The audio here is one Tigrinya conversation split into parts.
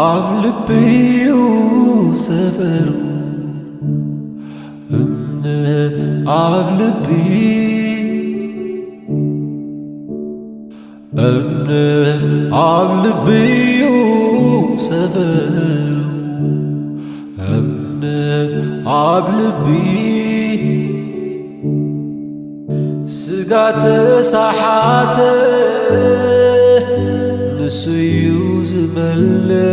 ኣብ ልቢዩ ሰፈሩ እምነት ኣብ ልቢ እምነት ኣብ ልቢዩ ሰፈሩ እምነት ኣብ ልቢ ስጋ ተሳሓተ ንሱ እዩ ዝመልስ፣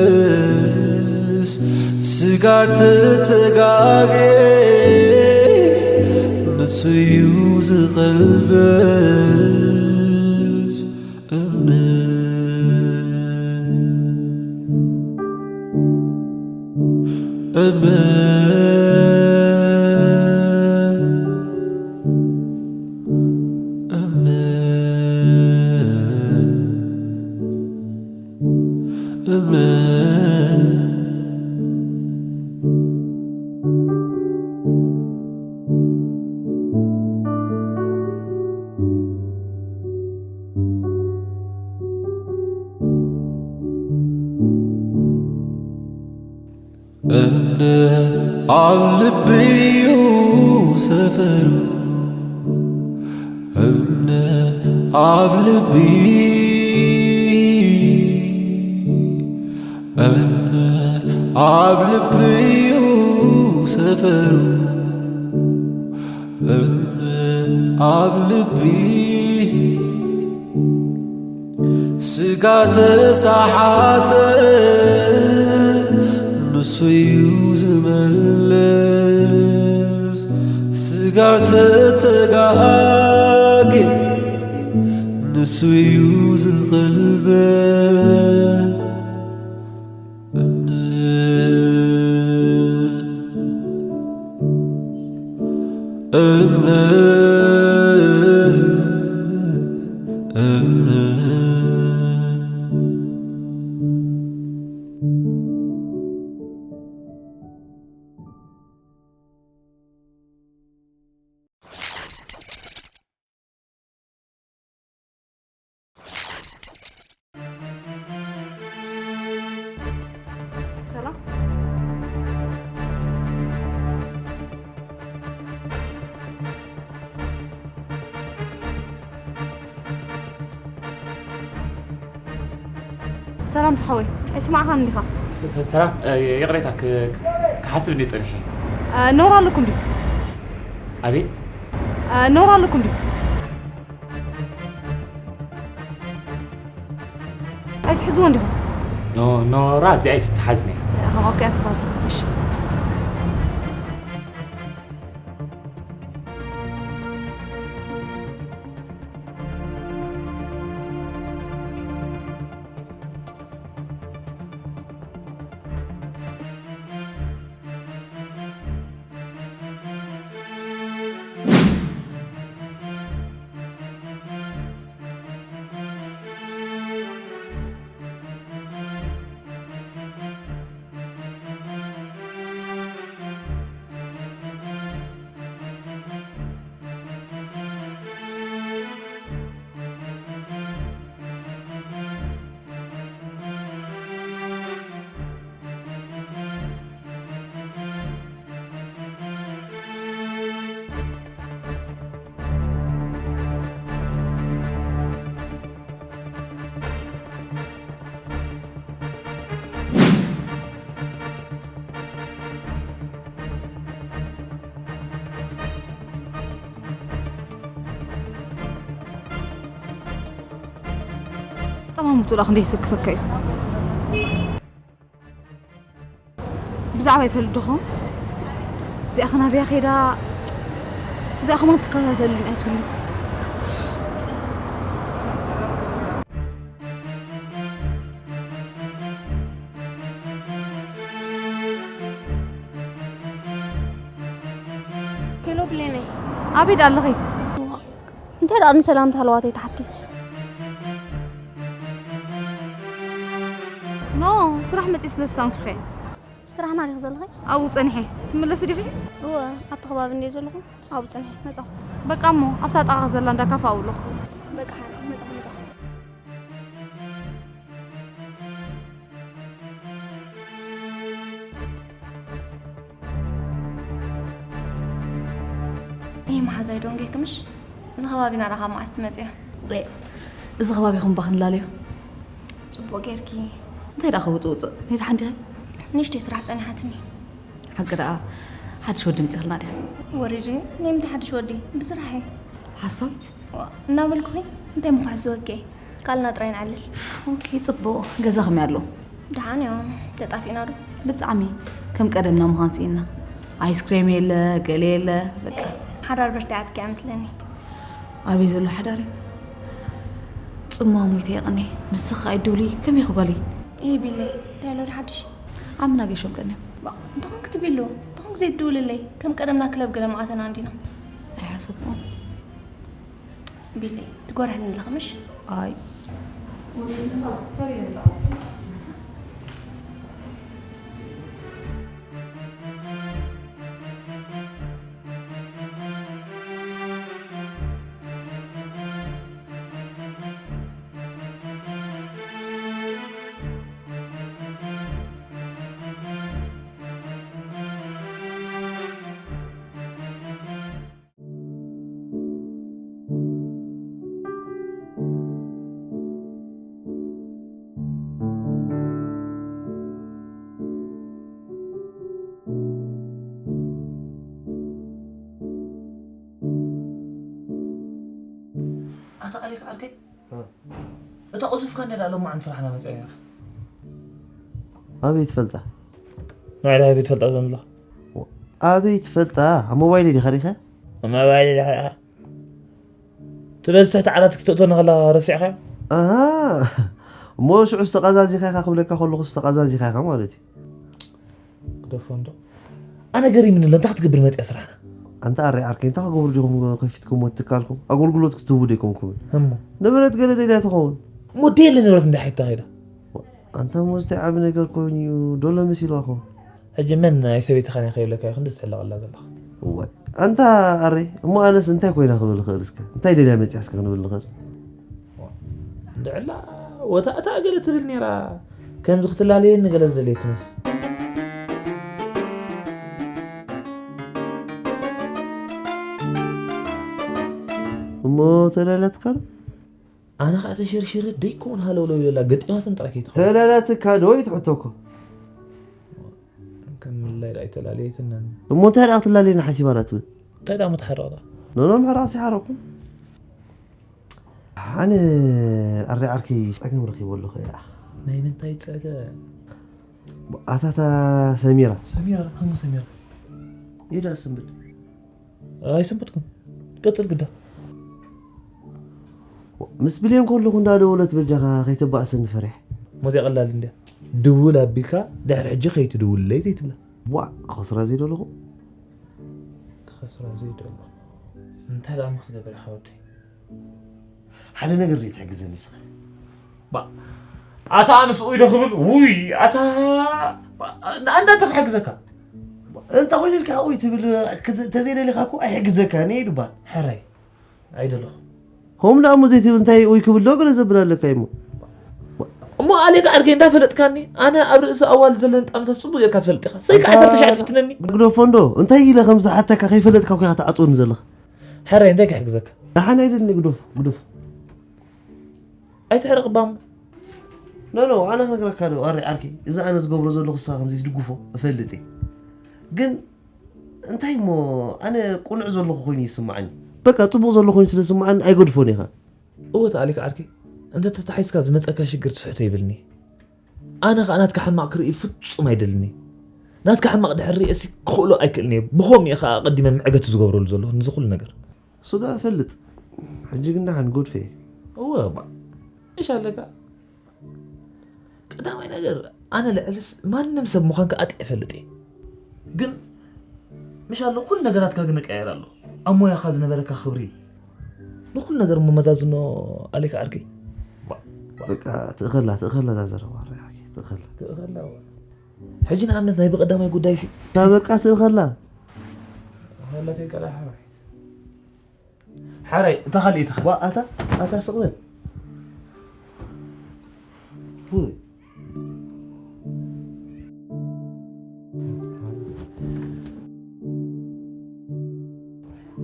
ስጋ ተተጋጌ ንሱ እዩ ዝቐልበስ። እምነት፣ እምነት፣ እምነት፣ እምነት። እምነት ኣብ ልቢዩ ሰፈሩ፣ እምነት ኣብ ልቢ፣ እምነት ኣብ ልቢዩ ሰፈሩ፣ እምነት ኣብ ልቢ። ስጋ ተሳሓተ ንሱ እዩ ዝመልስ፣ ስጋ ተተጋጌ ንሱ እዩ ዝቐልበስ። እምነት፣ እምነት፣ እምነት። ሰላም። ሰላም ዝሓወይ፣ ኣይስማዕኻን ዲኻ? ሰ-፣ ሰ-፣ ሰላም፣ እ፣ ይቕሬታ፣ ክ-፣ ክ-፣ ክሓስብ እንዴ ጸኒሐ። እ፣ ነውራ ኣለኩም ድዩ? ኣቤት? እ፣ ነውራ ኣለኩም ድዩ? ኣይትሕዝዎ እንዲኹም። ኖ-፣ ኖራ ኣብዚኣ ኣይትተሓዝን እያ። ከምኣ እኮ እያ ትባል። እሺ። ጠማሙቱ ደኣ ክንደይ ይስክፈካ እዩ። ብዛዕባ ይፈልጥ ዶ ኸውን? እዚኣ ኸ ናበይ ከይዳ? እዚኣ ከማን ትከታተለኒ እያ ትብሉ። ሄሎ ብሌነይ። ኣበይ ደኣ ኣለኺ? እንታይ ደኣ ንሰላምታ ሃለዋተይ ትሓቲ? ኖ፣ ስራሕ መጺእ ስለ ዝሳንኩኺ። ስራሕና ዲኺ ዘለኺ? ኣብኡ ጸኒሐ። ትምለሲ ዲኺ? እወ፣ ኣብቲ ከባቢ እንድየ ዘለኹ። ኣብኡ ጸኒሐ መጻኹ። በቃ እሞ፣ ኣብታ ጥቓኺ ዘላ እንዳ ካፈ ኣብኡ ኣለኹ። በቃ ሓራይ፣ መጻኹ፣ መጻኹ። ዶንጌ ክምሽ እዚ ከባቢና ዳኻ መዓስ ትመጽያ? ሬ፣ እዚ ከባቢኹም ባኽ ንላለዮ። ጽቡቕ ጌርኪ። እንታይ ደኣ ከውጽእ ውጽእ? ናይ ደሓን ዲኺ? ንእሽተይ ስራሕ ጸኒሓትኒ። ሓቂ ደኣ ሓድሽ ወዲ ምጽእልና ዲኺ? ወሪድኒ። ናይ ምንታይ ሓድሽ ወዲ? ብስራሕ እዩ። ሓሳዊት? ዋ፣ እናበልኩኺ እንታይ ምኳሕ ዝወኬ? ካልና ጥራይ ንዓልል። ኦኬ፣ ጽቡቕ። ገዛ ከመይ ኣሎ? ደሓን እዮም። ተጣፊእና ዶ? ብጣዕሚ። ከም ቀደምና ምዃን ስኢንና። ኣይስክሬም የለ፣ ገለ የለ፣ በቃ። ሓዳር በርቲዓትኪ እያ መስለኒ። ኣበይ ዘሎ ሓዳር እዩ? ጽምዋ ሞይተ የቐኒ። ንስኺ ኣይትደውሊ፣ ከመይ ኢኺ ጓለይ? ኤ ቢለይ፣ እንታይ ኣሎ ዶ ሓድሽ? ዓምና ገሾም ቀንዮም። ባ፣ እንተኾንክ ትቢሉ፣ እንተኾንክ ዘይትድውልለይ፣ ከም ቀደምና ክለብ ገለ ምኣተና እንዲና። ኣይሓሰብኩን። ቢለይ፣ ትጎርሕኒ ኣለኺ ምሽ? ኣይ። ኣታ ኣሌክ ዓርከይ፣ እ። እታ ቁዙፍካ እንደ ዳሎ ማዓን ስራሕና መጽያ ኢኻ። ኣበይ ትፈልጣ? ንባዕላ ኣበይ ትፈልጣ ትብል ዘለኻ? ኣበይ ትፈልጣ? ኣብ ሞባይል ዲኻ ሪኸ? ኣብ ሞባይል ዲኻ ሪኻ? ትበዝ ትሕቲ ዓራት ክትእትወኒ ከላ ረሲዕኻ? ኣሃ። እሞ ሽዑ ዝተቐዛዚኻ ኢኻ ክብለካ ከለኹ ዝተቐዛዚኻ ኢኻ ማለት እዩ። ግደፎ እንዶ። ኣነ ገሪምኒ ኣሎ፣ እንታይ ክትገብር መጽያ ስራሕና? ኣንታ ኣረ ዓርከይ፣ እንታይ ክገብሩ ዲኹም ከፊትኩምዎ ትካልኩም? ኣገልግሎት ክትህቡ ዶ ኣይኮንኩምን? እሞ? ንብረት ገለ ደልያ ትኸውን። እሞ ደየለ ንብረት እንታይ ሓይታ ኸይዳ? ኣንታ እሞ፣ እዚ እንታይ ዓቢ ነገር ኮይኑ እዩ? ዶሎ መሲልዋ ኸውን። ሕጂ መን ናይ ሰበይትኻን እየ ከይብለካ እዩ ክንዲ ዝትሕለቐላ ዘለኻ? እዋይ፣ ኣንታ ኣረ፣ እሞ ኣነስ እንታይ ኮይና ክብል እኽእል እስከ? እንታይ ደልያ መጽያ እስከ ክንብል ንኽእል? እንድዕላ ወታእታ ገለ ትብል ነይራ፣ ከምዚ ክትላለየኒ ገለ ዝደለየ ትመስል። እሞ ተለለትካ ዶ? ኣነ ኸዓ ተሸርሽረ ደይከውን ሃለውለው ኢለላ ገጢማትም ጥራይ ከይትኸውን። ተለለትካ ዶ ይትሕቶ እኮ። ከም ምልላይ ደኣ ኣይተላለየትንን። እሞ እንታይ ደኣ ክትላለየኒ ሓሲባ ደኣ ትብል? እንታይ ደኣ ምትሓረቕ ደኣ? ኖኖ፣ ምሕራቕ ሲሓረቕኩም። ኣነ ኣረ ዓርከይ ጸገም ረኺበ ኣለኹ እየ። ናይ ምንታይ ጸገም? ኣታታ ሰሚራ። ሰሚራ፣ ሃሞ ሰሚራ። ኢዳ ስንብድ። ኣይሰንበድኩን። ቀጽል ግዳ። ምስ ብሌን ከለኹ እንዳደወለት በጃኻ ከይተባእሰኒ ፈሪሐ። ሞዚያ ቀላል እንድያ። ድውል ኣቢልካ ድሕሪ ሕጂ ከይትድውልለይ ዘይትብላ። ዋእ፣ ክኸስራ ዘይደለኹ። ክኸስራ ዘይደለኹ። እንታይ ደኣ እሞ ክትገብር ኢኻ ወደይ? ሓደ ነገር ድዩ ትሕግዘኒ ንስኻ? ባ፣ ኣታ ኣነስ ኡይ ዶ ክብል? ውይ፣ ኣታ፣ ባ፣ ንኣንዳ እንታይ ክሕግዘካ? እንተ ኾይኑ ኢልካ ኡይ ትብል፣ ክት-፣ ተዘይደሊኻ እኮ ኣይሕግዘካን እየ ድባል። ሕራይ፣ ኣይደለኹ። ሆም ደኣ እሞ ዘይትብል እንታይ ኡይ ክብል ዶ ገለ ዘብል ኣለካ እሞ? እሞ ኣሌካ ዓርከይ እንዳፈለጥካኒ፣ ኣነ ኣብ ርእሲ ኣዋልድ ዘለኒ ጣምታት ጽቡቕ ጌርካ ትፈልጥ ኢኻ። ሰይ ከዓ ኣታ ዓሰርተ ሺሕ ትፍትነኒ። ግደፎ እንዶ፣ እንታይ ኢለ ከም ዝሓተካ ከይፈለጥካ እኮ ኢኻ ትዓጽወኒ ዘለኻ። ሕራይ፣ እንታይ ክሕግዘካ? ደሓን ኣይደልን፣ ግደፎ፣ ግደፎ። ኣይትሕረቕ እባ እሞ። ኖ፣ ኖ፣ ኣነ ክነግረካ ዶ፣ ኣሪ ዓርከይ፣ እዚ ኣነ ዝገብሮ ዘለኹ ንስኻ ከም ዘይትድግፎ እፈልጥ እየ። ግን እንታይ እሞ፣ ኣነ ቅኑዕ ዘለኹ ኮይኑ ይስምዓኒ። በቃ፣ ጽቡቕ ዘሎ ኮይኑ ስለ ዝስምዓኒ ኣይገድፎን እየ ኸኣ። እወ፣ ተኣሊካ ዓርከይ፣ እንተ ተታሒዝካ ዝመጸካ ሽግር ትስሕቶ ይብልኒ። ኣነ ኸኣ ናትካ ሕማቕ ክርኢ ፍጹም ኣይደልን እየ። ናትካ ሕማቕ ድሕር ርእየሲ ክኽእሎ ኣይክእልን እየ። ብኸምኡ እየ ኸኣ ኣቐዲመ መዕገቲ ዝገብረሉ ዘለኹ፣ ንዚ ኩሉ ነገር። እሱ ደኣ እፈልጥ። ሕጂ ግን ደሓን ጎድፈ እየ። እወ፣ እባ። እሺ ኣለካ። ቀዳማይ ነገር፣ ኣነ ልዕልስ ማንም ሰብ ምዃንካ ኣጥዕየ እፈልጥ እየ። ግን፣ ምሽ ኣሎ፣ ኩሉ ነገራትካ ግን ይቀየር ኣሎ። ኣብ ሞያኻ ዝነበረካ ክብሪ፣ ንኹሉ ነገር መመዛዝኖ ኣለካ ዓርከይ። ባ-፣ ባ-፣ በቃ፣ ትእኸላ፣ ትእኸላ እዛ ዘረባ፣ ዓርከይ፣ ትእኸላ። ትእኸላ፣ ዋ። ሕጂ ንኣብነት ናይ ብቐዳማይ ጉዳይሲ። እታ በቃ ትእኸላ። ትእኸላ ተይቀላሓ። ሓራይ፣ እታ ካልኣይቲ ኸ? ዋ፣ ኣታ፣ ኣታ ስቕ በል። ውይ።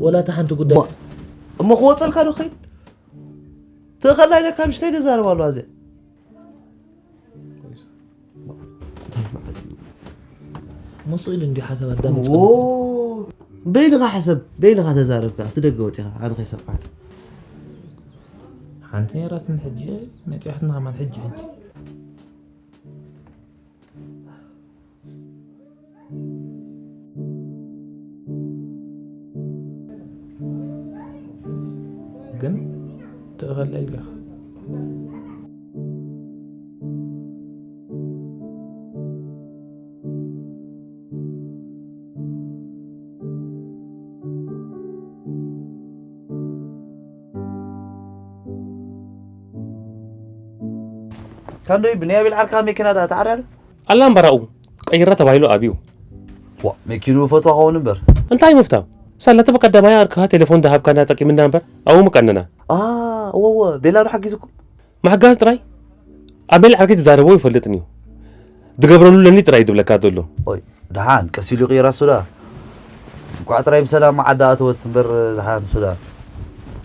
ወላ እታ ሓንቲ ጉዳይ። እሞ ክወፀልካ ዶ ኸይድ? ትእኸላ ኢለ ካብ ምሽተይ ደዛረብ ኣለዋ እዚኣ። እንታይ ማለት እዩ? መፅኡ ኢሉ እንዲዩ ሓሳብ ኣዳመፅካ። ዎ፣ በይንኻ ሓሰብ፣ በይንኻ ተዛረብካ፣ ኣብቲ ደገ ወፂኻ፣ ኣነ ከይሰምዓካ። ሓንቲ ነይራትን ሕጂ መፂኣትና ከማን ሕጂ፣ ሕጂ። ግን ትእኸላ ኢልካ። ካንዶይ ብናይ ኣቤል ዓርካ መኪና ዳ ተዓርያ ኣሎ? ኣላ እምበራኡ ቀይራ ተባሂሉ ኣብዩ። ዋ፣ መኪኑ ፈትዋ ኸውን እምበር። እንታይ ምፍታው? ሳላ እቲ በቀዳማይ ዓርክኻ ቴሌፎን ዝሃብካና ጠቂምና እምበር፣ ኣብኡ ምቀነና። ኣ፣ እወ፣ እወ፣ ቤላ ዶ ሓጊዝኩም? ምሕጋዝ ጥራይ? ኣቤል ዓርከይ ትዛረቦ ይፈልጥን እዩ። ዝገብረሉ ለኒ ጥራይ ዝብለካ ዘሎ። ኦይ፣ ደሓን ቀስ ኢሉ ይቕይራ ሱዳ። እንኳዕ ጥራይ ብሰላም ዓዲ ኣተወት እምበር ደሓን ሱዳ።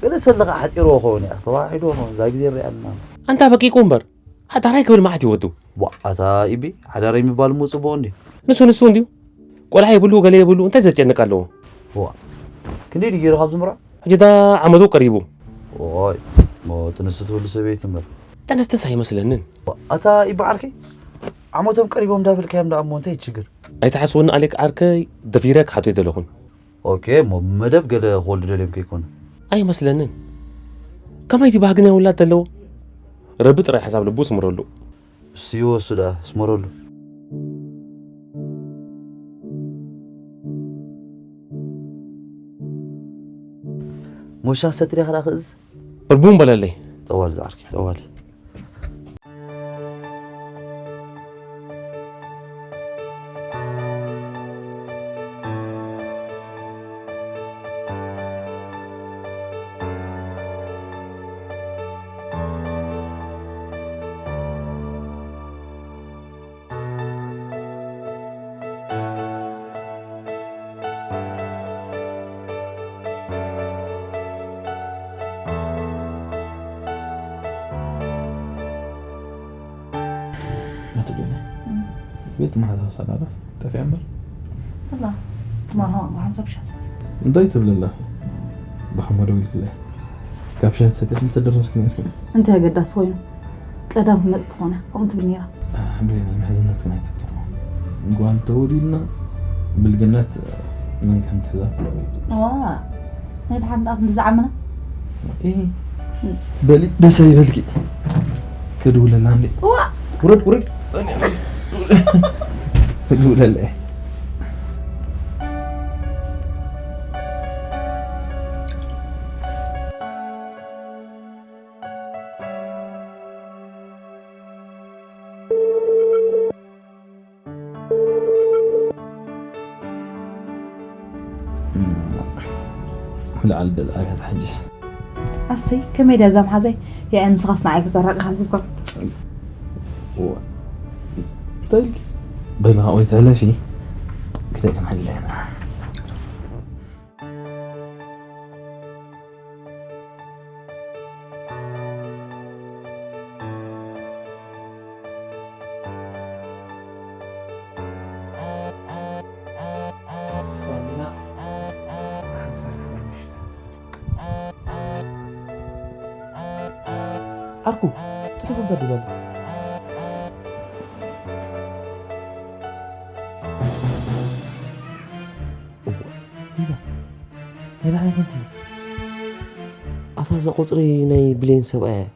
ገለ ሰብ ለኻ ሓፂርዎ ኸውን እያ፣ ተዋሒድዎ ኸውን፣ እዛ ግዜ ንሪኣ ኣለና። ኣንታ በቂቁ እምበር፣ ሓዳራይ ክብል መዓት እዩ ወዱ። ዋ፣ ኣታ ኢቢ፣ ሓዳራይ ምባል እሞ ጽቡቕ እንድዩ። ንሱ ንሱ እንድዩ። ቆልዓ የብሉ፣ ገለ የብሉ፣ እንታይ ዘጨንቅ ኣለዎ? ዋ፣ ክንደይ ድዩ ገይሩ ካብ ዝምርዖ? ሕጂ ዳ ዓመቱ ቀሪቡ። ኦይ፣ እሞ ጥንስቲ ትህሉ ሰበይቲ እምበር። ጥንስትስ ኣይመስለንን። ዋ፣ ኣታ ኢቢ ዓርከይ፣ ዓመቶም ቀሪቦም እንዳበልካዮም ደኣ እሞ እንታይ ችግር? ኣይትሓስወኒ ኣሌክ ዓርከይ፣ ደፊረ ክሓቶ ኣይደለኹን። ኦኬ፣ እሞ ብመደብ ገለ ክወልዱ ደልዮም ከይኮኑ? ኣይመስለንን። ከመይ እቲ ባህጊ ናይ ውላድ ዘለዎ? ረቢ ጥራይ ሓሳብ ልቡ ስምረሉ። እሱ ይወሱ ደኣ፣ ስመረሉ። ሞሻ ሰትሪ ኸዳ ክእዝ? እርቡን በለለይ። ጠዋል ዝዓርኪ፣ ጠዋል። ናቱ ዲና? እም። ቤት መሓዛ ሳላዳ ጠፊኣ እምበር። ኣላ፣ ትማል ሃዋ ብሓንሳብ ሻሰት። እንታይ ትብሊ ኣለኺ? ብሓሞ ደዊልክለይ። ካብ ሻሂ ሰትያስ ምተደረርክ ነርኪ። እንታይ ኣገዳሲ ኮይኑ? ቀዳም ክመጽእ ትኾነ፣ ከምኡ ትብል ነይራ። ኣሕ፣ ብሌን፣ ምሕዝነት ግን ኣይትብትኾ። ጓል ተወዲድና ብልግነት መን ከም ትሕዛ ፍለጥ። ዋ፣ ናይ ደሓን ደኣ ክንዲ ዝዓመና? እይ። እም። በሊ፣ ደስ ኣይበልኪ። ክድውለላ እንዴ? ዋ! ውረድ፣ ውረድ። ክድውለላ እየ። ላዓል በል ኣጋታ ሕጅስ። ኣሰይ፣ ከመይ ድያ እዛ መሓዛይ? ያእ ንስኻስ ንዓይ ከተራቅኻ ዝብካ። እዋ። እንታይ ኢልኪ? በል፣ ወይ ትሕለፊ። ክደይ ክንሕለ ኢና። ሳሚና፣ ሓምሳ ሓሙሽተ። ዓርኩ፣ ቴሌፎን ተድውል ኣሎ። እዋ፣ ሊዳ፣ ሊዳ፣ ናይ መን ትብል? ኣታ እዛ ቁጽሪ ናይ ብሌን ሰብኣያ እያ።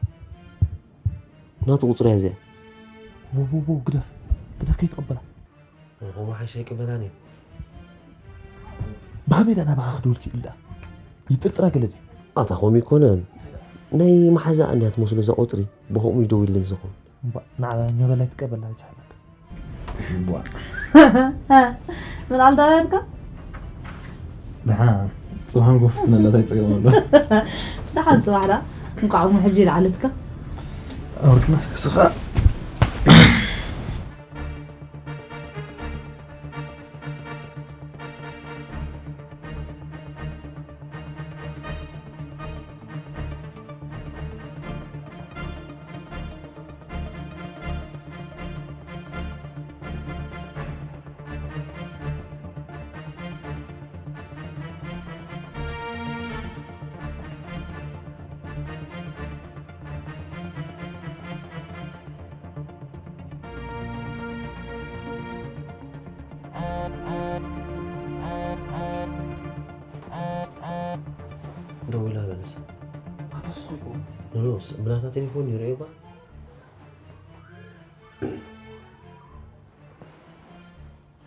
ናቱ ቁጽሪ እያ እዚኣ። ዎ፣ ዎ፣ ዎ፣ ግደፍ፣ ግደፍ ከይትቕበላ። ከምኡ ሓይሽ ኣይቅበላን እየ። ብኸመይ ደኣ ናባኻ ክድውል ክኢሉ ደኣ? ይጥርጥራ ገለ ድዩ? ኣታ ከምኡ ኣይኮነን። ናይ መሓዛኣ እንድያ ትመስሎ እዛ ቁጽሪ፣ ብኸምኡ እዩ ደዊልለይ ዝኸውን። እምባ፣ ንዓ ኛበላይ ትቀበላ ይቻለካ። እምባ። ምን ኣልዳበትካ? ደሓን፣ ጽባሕ ንጎፍትነላ እንታይ ጸገም ኣሎ? ደሓን ጽባሕ ደኣ፣ እንቋዕ እሞ ሕጂ ይልዓለትካ። ኣውርድና እስከ ስኻ። ደዊላ በልስ። ኣታ ስኹ ይኮን? ኖ፣ ኖ፣ ስ-፣ ብናታ ቴሌፎን ይረኤ ባ።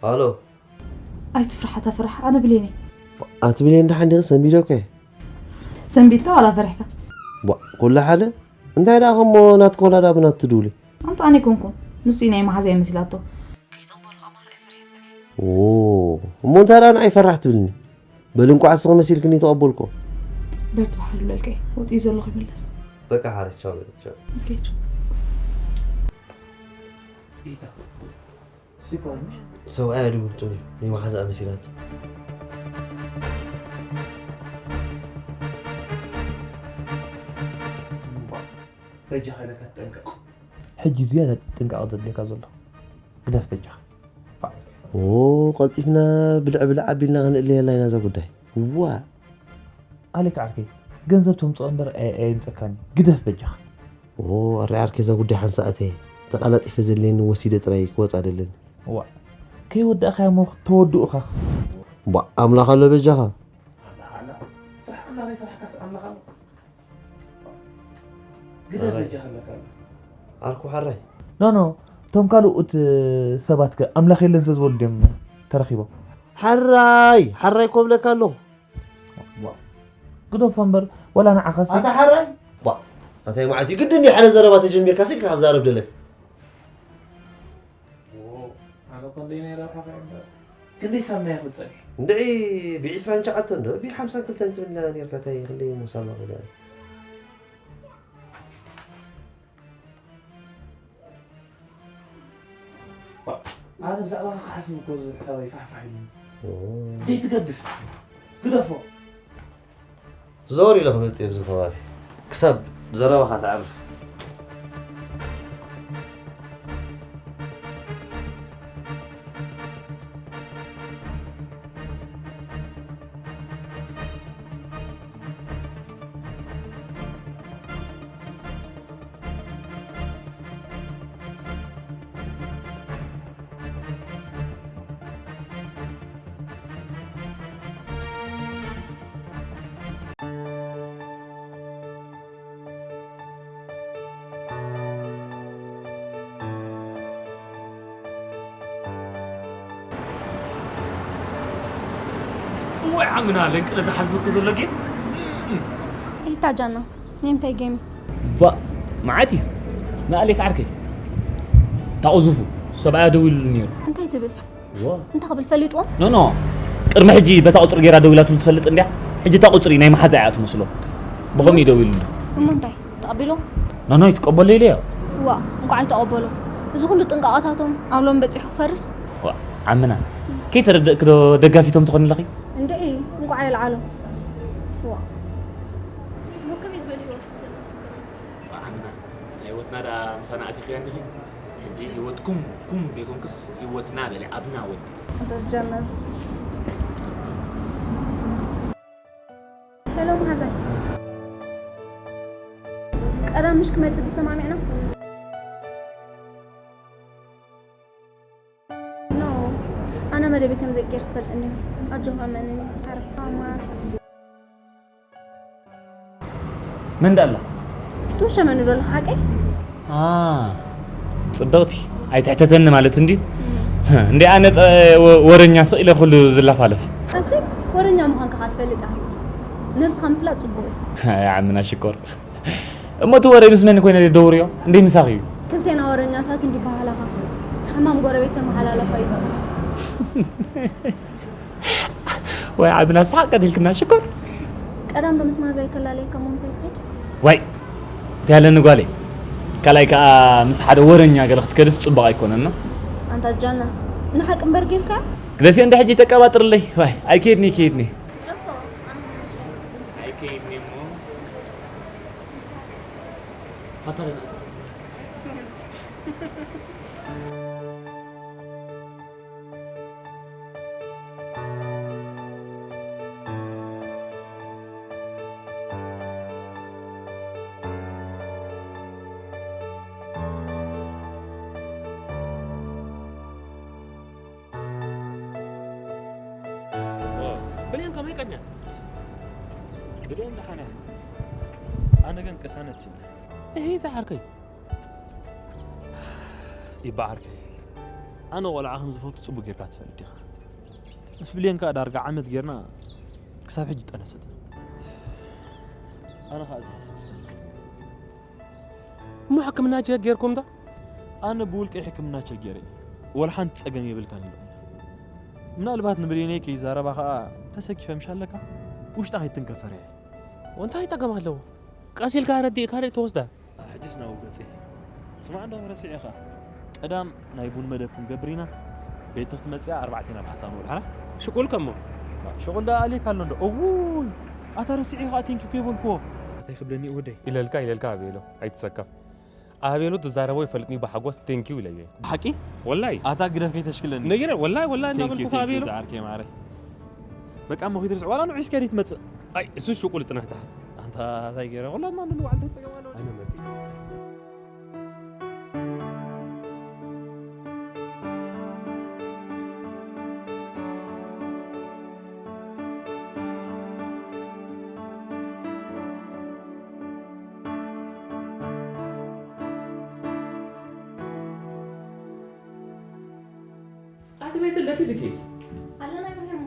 ሃሎ። ኣይትፍራሕ፣ ኣታ ፍራሕ፣ ኣነ ብሌን እየ። ኣቲ ብሌን ደሓን ዲኺ? ሰንቢዶከ? ሰንቢድካ ዋላ ፈሪሕካ? ቧ፣ ኩሉ ሓደ? እንታይ ደኣ ከሞ ናትካ ወላ ደኣ ብናቱ ትድውሊ? ኣንታ ኣነ ኣይኮንኩን፣ ንሱ እዩ ናይ መሓዛይ መሲላቶ። ከይተቕበሎ ከኣ ማራ እየ ፈሪሐ ጸኒሐ። ኦ፣ እሞ እንታይ ደኣ ንዓይ ፈራሕ ትብልኒ? በል እንቋዕ እስኺ መሲልክኒ ተቐበልኮ። በርትዕ፣ ሓር ይብለልካ እየ። ወፂኡ ዘለኹ ይምለስ። በቃ ሓረ፣ ቻው በል፣ ቻው። ኦኬ፣ ቻው። ሰብኣያ ድብል ጽምዩ ናይ መሓዛኣ መሲላቶ። በጃኻ ኢለካ ትጠንቀቕ። ሕጂ ዝያዳ ጥንቃቐ ዘድልየካ ዘሎ። ግደፍ በጃኻ። ኦ፣ ቀልጢፍና ብልዕ ብልዕ ኣቢልና ክንእለየላ ኢና እዛ ጉዳይ። ዋ። ኣሌክ ዓርከይ፣ ገንዘብ ተምጽኦ እምበር ኣይ-፣ ኣየምጸካን እዩ። ግደፍ በጃኻ። ኦ፣ ኣረ ዓርከይ፣ እዛ ጉዳይ ሓንሳእ እተየ። ተቐላጢፈ ዘድልየኒ ወሲደ ጥራይ ክወጻ ደለኒ። ዋ። ከይወዳእካዮ እሞ ተወድኡ ኻኽ። ቧ፣ ኣምላኽ ኣሎ በጃኻ። ኣላ፣ ኣላ። ስራሕ ኣላ፣ ናይ ስራሕካስ ኣምላኽ ኣሎ። ግደፍ ኣረ። በጃኻ ኣለካ ኣሎ። ዓርኩ ሓራይ። ኖ፣ ኖ፣ እቶም ካልኦት ሰባት ከ ኣምላኽ የለን ስለ ዝበሉ ድዮም ተረኺቦም? ሓራይ፣ ሓራይ እኮ እብለካ ኣለኹ። ዋ። ግደፎ እምበር፣ ወላ ንዓኻሲ። ኣታ ሓራይ? ቧ፣ ኣታ መዓት እዩ ግድን እዩ ሓደ ዘረባ ተጀሚርካ ስልካ ክዛረብ ደለክ። ኦ፣ ኣነ እኮ እንደይ ናይ ረብሓ ከ እምበር። ክንደይ ሳምና ይኹን ጸኒሑ? እንድዒ ብዒስራን ትሽዓተን ዶ ብሓምሳን ክልተን ትብልና ኔርካ፣ እንታይ ክንደይ እሞ ሳምና ክብላ? ኣነ ብዛዕባኻ ክሓስብ እኮ ዝብል ሕሳበይ ፋሕፋሕ ኢሉኒ። ኦ። ዘይትገድፍ። ግደፎ። ዞር ኢለ ክመጽእ እየ ኣብዚ ከባቢ። ክሳብ ዘረባኻ ተዕርፍ። እዋይ ዓምና ለንቅነ ዝሓዝበኪ ዘሎ ጌም። ኢታ ጃና፣ ናይ ምንታይ ጌም እዩ? ባ፣ መዓት እዩ። ንኣሌክ ዓርከይ፣ ታቑዙፉ ሰብኣያ ደዊሉሉ ነይሩ። እንታይ ትብል? ዋ። እንታይ ክብል ፈሊጥዎ? ኖ፣ ኖ። ቅድሚ ሕጂ በታ ቁጽሪ ገይራ ደዊላትሉ ትፈልጥ እንድያ። ሕጂ እታ ቁጽሪ ናይ መሓዛ እያ ትመስሎ። ብኸምኡ እዩ ደዊሉሉ። እሞ እንታይ? ተቐቢሎ? ኖ፣ ኖ፣ ይትቀበሎ ኢለዮ። ዋ፣ እንቋዕ ኣይተቐበሎ። እዚ ኩሉ ጥንቃቐታቶም ኣብ ሎም በጺሑ ክፈርስ? ዋ፣ ዓምና። ከይተረደእኪ ዶ ደጋፊቶም ትኾኒ ኣለኺ? እንድዒ፣ እንቋዕ የልዓሎ። ዋ። እሞ ከመይ ዝበለ ህይወት ኢኹም ዘለኹም? ዋ፣ ዓምና። ናይ ህይወትና ደኣ ምሳና ኣቲኽያ እንዲኺ? ሕጂ ህይወትኩም ኩም ዘይኮንክስ ህይወትና በሊ ኣብና ወዲ። ኣንታስ ጃናስ። ሄሎ መሓዛይ። ቀዳም ምሽ ክመጽእ ተሰማሚዕና? ኖ፣ ኣነ መደበይ ከም ዘይቅየር ትፈልጥ እንዲኹ። ኣጆኻ እመነኒ። ዓርኻ ማር። መን ደኣ ኣላ? ትውሸመኒ ዶ ኣለኻ ሓቀይ? ኣ፣ ጽብቕቲ፣ ኣይትሕተተኒ ማለት እንድዩ። እንዴ ኣነ ጠ-፣ ወ-፣ ወረኛ ስቕ ኢለ ኩሉ ዝላፋለፍ። ኣሰይ፣ ወረኛ ምዃንካ ኸኣ ትፈልጥ ኢኻ። ነብስኻ ምፍላጥ ጽቡቕ እዩ። ኣይ ዓምና ሽኮር። እሞ እቲ ወረ ምስ መን ኮይነ ደውርዮ? እንዴ ምሳኺ እዩ? ክልቴና ወረኛታት እንዲ በሃላኻ። ሕማም ጎረቤት ተመሓላለፋ እዩ ዝኸውን። ወይ ዓብና ሰሓቅ ቀቲልክና ሽኮር። ቀዳም ዶ ምስ ማዛ ይከላለየካ እሞ ምሳይ ትኸይድ? ዋይ፣ እንታይ ኣለኒ ጓለይ? ካልኣይ ከኣ ምስ ሓደ ወረኛ ገለ ክትከድስ ጽቡቕ ኣይኮነን። ኣንታ ጃናስ፣ ንሓቂ እምበር ጌርካ? ግደፍዮ እንደ ሕጂ ተቀባጥርለይ። ዋይ፣ ኣይከይድኒ፣ ኣይከይድኒ። ኣይከይድኒ እሞ። ፋታ ደናስ። ብሌን ከመይ ቀንያ? ብደን ደሓነ። ኣነ ግን ቅሳነት ይብለ። እሂ፣ እዛ ዓርከይ። ይበዓርከይ። ኣነ ቆልዓ ከም ዝፈቱ ጽቡቅ ጌርካ ትፈልጥ ኢኻ። ምስ ብሌን ከኣ ዳርጋ ዓመት ጌርና ክሳብ ሕጂ ጠነሰትና። ኣነ ከኣ እዚ ሓሳብ እሞ ሕክምና ቸክ ጌርኩም ዶ? ኣነ ብውልቀይ ሕክምና ቸክ ጌረ። ወላ ሓንቲ ጸገም የብልካን ኢሎም። ምናልባት ንብሌነይ ከይዛረባ ከኣ ተሰኪፈ ምሽ ኣለካ? ውሽጣ ከይትንከፈር እየ። እንታይ ጸገም ኣለዎ? ቀስ ኢልካ ረዲእካ ርእ ትወስዳ። ሕጅስ ናብ ገጸይ። ስማዕ እንዶ ረሲዐ ኢኻ። ቀዳም ናይ ቡን መደብ ክንገብር ኢና። ቤት ክትመጽእ ኣርባዕተ ኢና ብሓንሳብ ንውዕል ሓራ። ሽቁል ከሞ? ሽቁል ደኣ ኣልየካ ኣሎ እንዶ። እውይ! ኣታ ረሲዐ ኢኻ ቴንኪ እኮ የበልክዎ። እንታይ ክብለኒ እዩ ወደይ? ኢለልካ፣ ኢለልካ ኣቤሎ፣ ኣይትሰከፍ። ኣቤሎ ትዛረቦ ይፈልጥኒ ብሓጎስ ቴንኪው ኢለየ። ብሓቂ? ወላይ። ኣታ ግደፍ ከይተሽክለኒ። ነጊረ፣ ወላይ፣ ወላይ ቴንኪው፣ እናበልኩ ቴንኪው ኣቤሎ። ዝዓርከይ ማዕረይ። በቃ እሞ ከይትርስዕ ዋላ ንዑ እስከ ዲት መጽእ። ኣይ፣ እሱ ሽቁል ጥናታ። ኣንታ እንታይ ገይረ? ኩላትና ንዋዕል ተጸገም ኣለዎ። ኣነ መጽእ። ኣቲ ቤት ለኪ ድኪ? ኣለና ይብርሃም።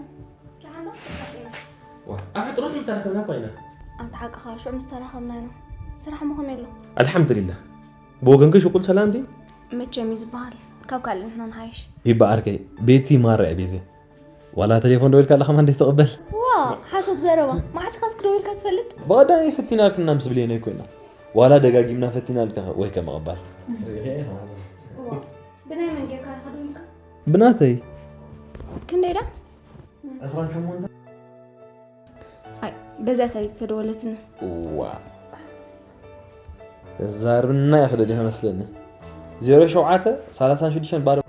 ደሓን ዶ? ተሓቢና። ዋ፣ ኣብ ሕጥሮት ምስ ተራኸብና እኮ ኢና። ኣንተ ሓቅኻ፣ ሽዑ ምስ ተራኸብና ኢና። ስራሕ ምኾነ ኣሎ። ኣልሓምዱሊላህ። ብወገንኪ ሽቁል ሰላም ድዩ? መቸም እዩ ዝበሃል። ካብ ካልእ ንሕና ንሓይሽ። ይበኣርከይ፣ ቤቲ ማራ እያ ቤዚ። ዋላ ቴሌፎን ደዊልካ ኣለኻ ማን ደይትቕበል? ዋ፣ ሓሶት ዘረባ። መዓስ ኢኻ እስኪ ደዊልካ ትፈልጥ? ብቐዳማይ ፈቲናልክና ምስ ብሌነይ ኮይና። ዋላ ደጋጊምና ፈቲናልካ ወይ ከምቕባል። ዋ፣ ብናይ መን ጌርካ ኢኻ ደዊልካ? ብናተይ። ክንደይ ዳ? ዕስራን ሸሞንተን። ኣይ፣ በዚኣ ሳይ ተደወለትኒ። ዋ። ተዛርብና ኢኺ ደሊኺ መስለኒ። ዜሮ ሸውዓተ፣ ሰላሳን ሽዱሽተን ባዶ።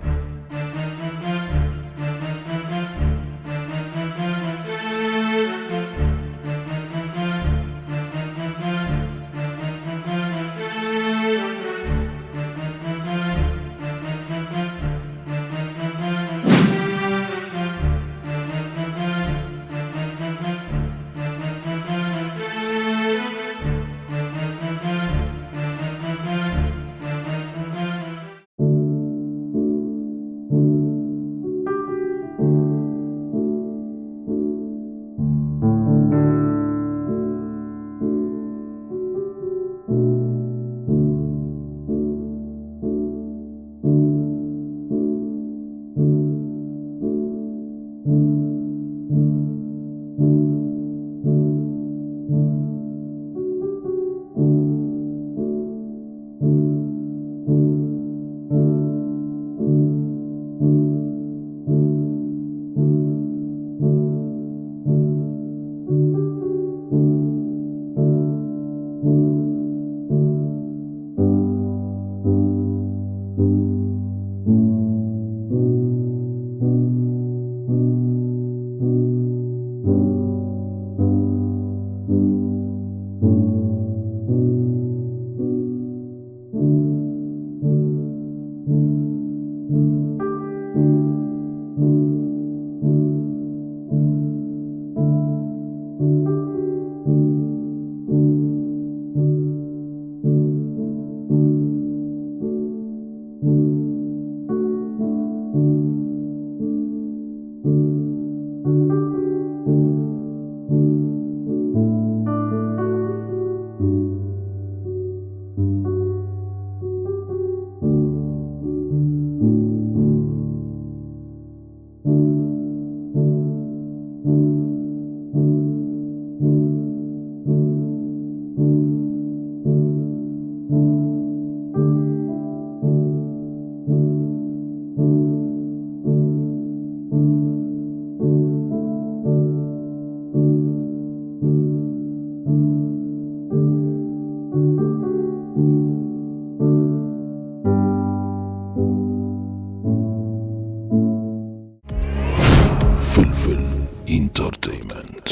ፍልፍል ኢንተርቴይመንት።